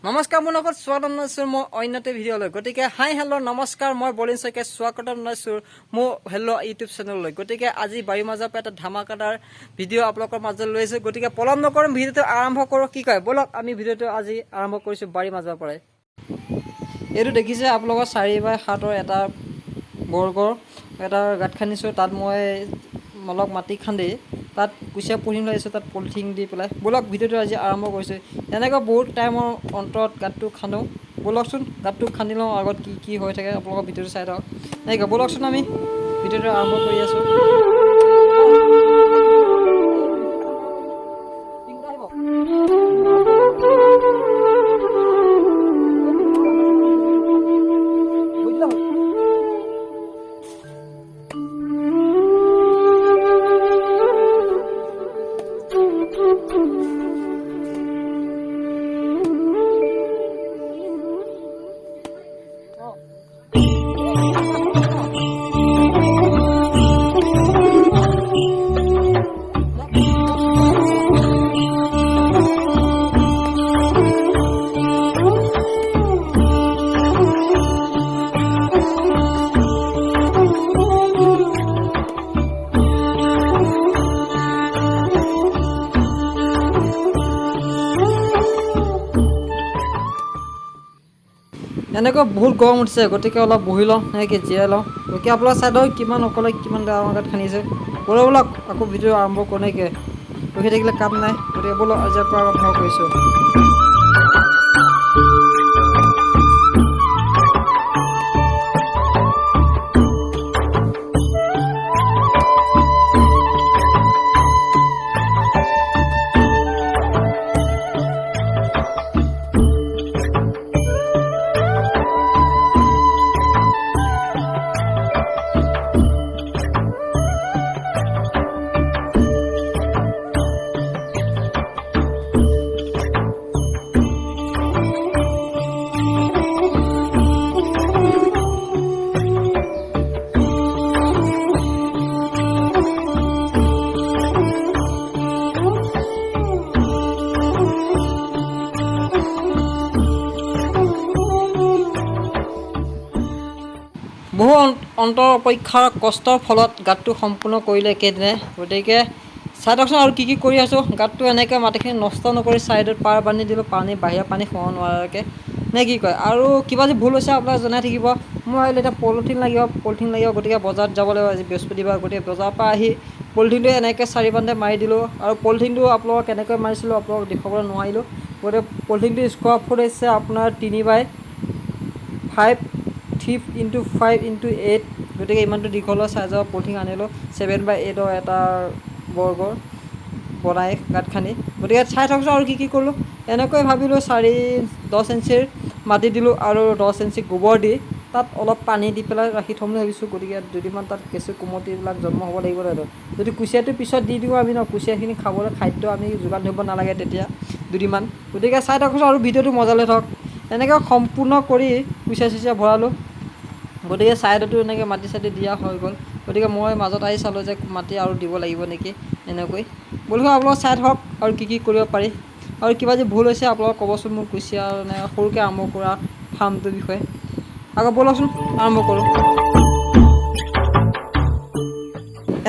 নমস্কাৰ বন্ধুসকল, স্বাগতম জনাইছোঁ মই অন্য এটা ভিডিঅ'লৈ। গতিকে হাই, হেল্ল', নমস্কাৰ, মই বলিন শইকীয়া স্বাগতম জনাইছোঁ মোৰ হেল্ল' ইউটিউব চেনেললৈ। গতিকে আজি বাৰীৰ মাজৰ পৰা এটা ধামাকাদাৰ ভিডিঅ' আপোনালোকৰ মাজলৈ লৈ আহিছোঁ। গতিকে পলম নকৰোঁ, ভিডিঅ'টো আৰম্ভ কৰোঁ। কি কয়, ব'লক, আমি ভিডিঅ'টো আজি আৰম্ভ কৰিছোঁ বাৰীৰ মাজৰ পৰাই। এইটো দেখিছে আপোনালোকৰ 4 বাই 7ৰ এটা বৰ্গৰ এটা গাঁত খান্দিছোঁ। তাত মই অলপ মাটি খান্দি তাত কুচিয়া পুহিম লাগিছোঁ, তাত পলিথিন দি পেলাই। ব'লক, ভিডিঅ'টো আজি আৰম্ভ কৰিছোঁ। এনেকৈ বহুত টাইমৰ অন্তৰত গাঁতটো খান্দোঁ। ব'লকচোন, গাঁতটো খান্দি লওঁ আগত, কি কি হৈ থাকে আপোনালোকৰ ভিডিঅ'টো চাই থাকক। এনেকৈ ব'লকচোন, আমি ভিডিঅ'টো আৰম্ভ কৰি আছোঁ। এনেকৈ বহুত গৰম উঠিছে, গতিকে অলপ বহি লওঁ, এনেকৈ জিৰাই লওঁ। গতিকে আপোনাৰ চাইডৰ কিমান অকলে কিমান ডাঙৰ গাঁত খান্দিছে। ব'লক ব'লক, আকৌ ভিডিঅ' আৰম্ভ কৰোঁ নেকি? ৰখি থাকিলে কাম নাই। গতিকে ব'লক, আজি আকৌ আৰম্ভ কৰিছোঁ। বহু অন্তৰ অপেক্ষাৰ কষ্টৰ ফলত গাঁতটো সম্পূৰ্ণ কৰিলে একেদিনাই। গতিকে চাই থাকচোন আৰু কি কি কৰি আছোঁ। গাঁতটো এনেকৈ মাটিখিনি নষ্ট নকৰি ছাইডত পাৰ বান্ধি দিলোঁ, পানী বাহিৰা পানী সোমাব নোৱাৰাকৈ, নে কি কয়? আৰু কিবা যদি ভুল হৈছে, আপোনালোকে জনাই থাকিব। মই ভাবিলোঁ এতিয়া পলিথিন লাগিব, পলিথিন লাগিব। গতিকে বজাৰত যাব লাগিব, আজি বৃহস্পতিবাৰ। গতিকে বজাৰৰ পৰা আহি পলিথিনটো এনেকৈ চাৰিবান্ধে মাৰি দিলোঁ। আৰু পলিথিনটো আপোনালোকক কেনেকৈ মাৰিছিলোঁ আপোনালোকক দেখুৱাবলৈ নোৱাৰিলোঁ। গতিকে পলিথিনটো স্কোৱাৰ ফুট হৈছে আপোনাৰ 3 বাই 5, 3 ইণ্টু 5 ইণ্টু 8। গতিকে ইমানটো দীঘলৰ চাইজৰ পলিথিন আনিলোঁ, 7 বাই 8ৰ এটা বৰ্গৰ বনাই গাঁত খান্দি। গতিকে চাই থাকচোন আৰু কি কি কৰিলোঁ। এনেকৈ ভাবিলোঁ 4 10 ইঞ্চিৰ মাটি দিলোঁ আৰু 10 ইঞ্চি গোবৰ দি তাত অলপ পানী দি পেলাই ৰাখি থ'ম বুলি ভাবিছোঁ। গতিকে দুদিনমান তাত কেঁচু কুমটিবিলাক জন্ম হ'ব লাগিব। যদি কুচিয়াটো পিছত দি দিওঁ আমি ন, কুচিয়াখিনি খাবলৈ খাদ্য আমি যোগান ধৰিব নালাগে তেতিয়া দুদিনমান। গতিকে চাই থাকচোন আৰু ভিডিঅ'টো মজা লৈ থাকক। এনেকৈ সম্পূৰ্ণ কৰি কুচিয়া চুচিয়া ভৰালোঁ। গতিকে ছাইডতো এনেকৈ মাটি চাটি দিয়া হৈ গ'ল। গতিকে মই মাজত আহি চালোঁ যে মাটি আৰু দিব লাগিব নেকি এনেকৈ। বোলো আপোনালোক চাই থাকক আৰু কি কি কৰিব পাৰি। আৰু কিবা যদি ভুল হৈছে, আপোনালোক ক'বচোন, মোৰ কুচিয়া মানে সৰুকৈ আৰম্ভ কৰা ফাৰ্মটোৰ বিষয়ে। আকৌ ব'লকচোন, আৰম্ভ কৰোঁ।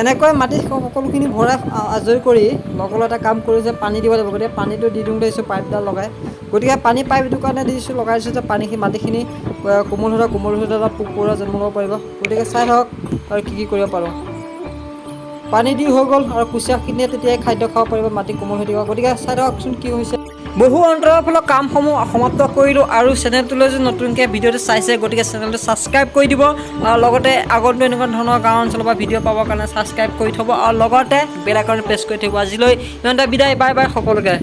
এনেকৈ মাটি সকলোখিনি ভৰাই আজৰি কৰি লগতে এটা কাম কৰোঁ যে পানী দিব লাগিব। গতিকে পানীটো দি দিওঁ দিছোঁ পাইপডাল লগাই। গতিকে পানী পাইপ এইটো কাৰণে দিছোঁ, লগাই দিছোঁ যে পানীখিনি মাটিখিনি কোমল হৈ থাকক, কোমল হৈ থকা পোক পৰুৱা জন্ম ল'ব পাৰিব। গতিকে চাই থাকক আৰু কি কি কৰিব পাৰোঁ। পানী দি হৈ গ'ল আৰু কুচিয়াখিনিয়ে তেতিয়াই খাদ্য খাব পাৰিব, মাটি কোমল হৈ থাকিব। গতিকে চাই থাককচোন কি হৈছে। বহু অন্তৰৰ ফলত কামসমূহ সমাপ্ত কৰিলোঁ। আৰু চেনেলটোলৈ যদি নতুনকৈ ভিডিঅ'টো চাইছে, গতিকে চেনেলটো ছাবস্ক্ৰাইব কৰি দিব আৰু লগতে আগতো এনেকুৱা ধৰণৰ গাঁও অঞ্চলৰ পৰা ভিডিঅ' পাবৰ কাৰণে ছাবস্ক্ৰাইব কৰি থ'ব আৰু লগতে বেল আইকন প্ৰেছ কৰি থাকিব। আজিলৈ ইমানতে বিদায়, বাই বাই সকলোকে।